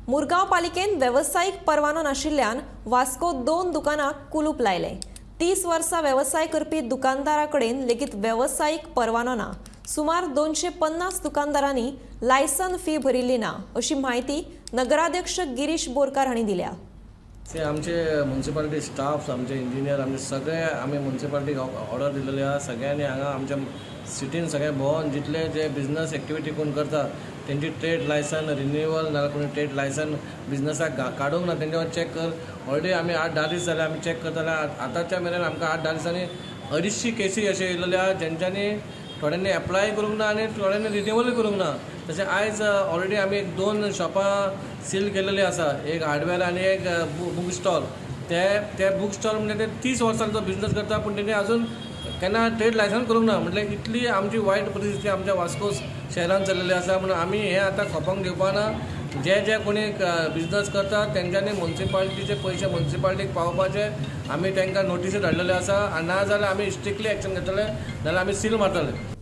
मुरगांव पालिकेन वेवसायीक परवानो नाशिल्ल्यान वास्को दोन दुकानांक कुलूप लायलें. 30 वर्सां वेवसाय करपी दुकानदारा कडेन लेगीत वेवसायीक परवानो ना. सुमार 250 दुकानदारांनी लायसन फी भरिल्ली ना, अशी म्हायती नगराध्यक्ष गिरीश बोरकार हांणी दिल्या. ते आमचे मुन्सिपालिटी स्टाफ, आमचे इंजिनियर, आमचे सगळे, आमी मुन्सिपालिटीक ऑर्डर दिलेली आहा. सगळ्यांनी हांगा आमच्या सिटीन सगळे भोंवन जितले जे बिजनस एक्टिविटी कोण करता, तेंची ट्रेड लायसन रिन्युअल नाजाल्यार कोणी ट्रेड लायसन बिजनसाक काडूंक ना, तेंच्यावर चॅक कर. ऑलरेडी आमी 8-10 दीस जाले आमी चॅक करताले. आतांच्या मेरेन आमकां 8-10 दिसांनी 250 केसी अश्यो येयलेल्यो आहा, जेंच्यांनी थोड्यांनी एप्लाय करूंक ना आनी थोड्यांनी रिन्युअलूय करूंक ना. तशें आयज ऑलरेडी आमी एक दोन शॉपां सील केलेली आसा, एक हार्डवेअर आनी एक बूक स्टॉल. ते ते बूक स्टॉल म्हणजे ते 30 वर्सांचो बिजनस करता, पूण तेणी अजून केन्ना ट्रेड लायसन्स करूंक ना. म्हटल्यार इतली आमची वायट परिस्थिती आमच्या वास्को शहरान चल्लेली आसा. म्हणून आमी हें आतां खपोंक दिवपा ना. जे जे कोणी बिजनस करता, तेंच्यांनी मुन्सिपालिटीचे पयशे मुन्सिपालिटीक पावोवपाचे. आमी तांकां नोटिसी धाडलेल्यो आसा आनी ना जाल्यार आमी स्ट्रिक्टली एक्शन घेतले, नाजाल्यार आमी सील मारतले.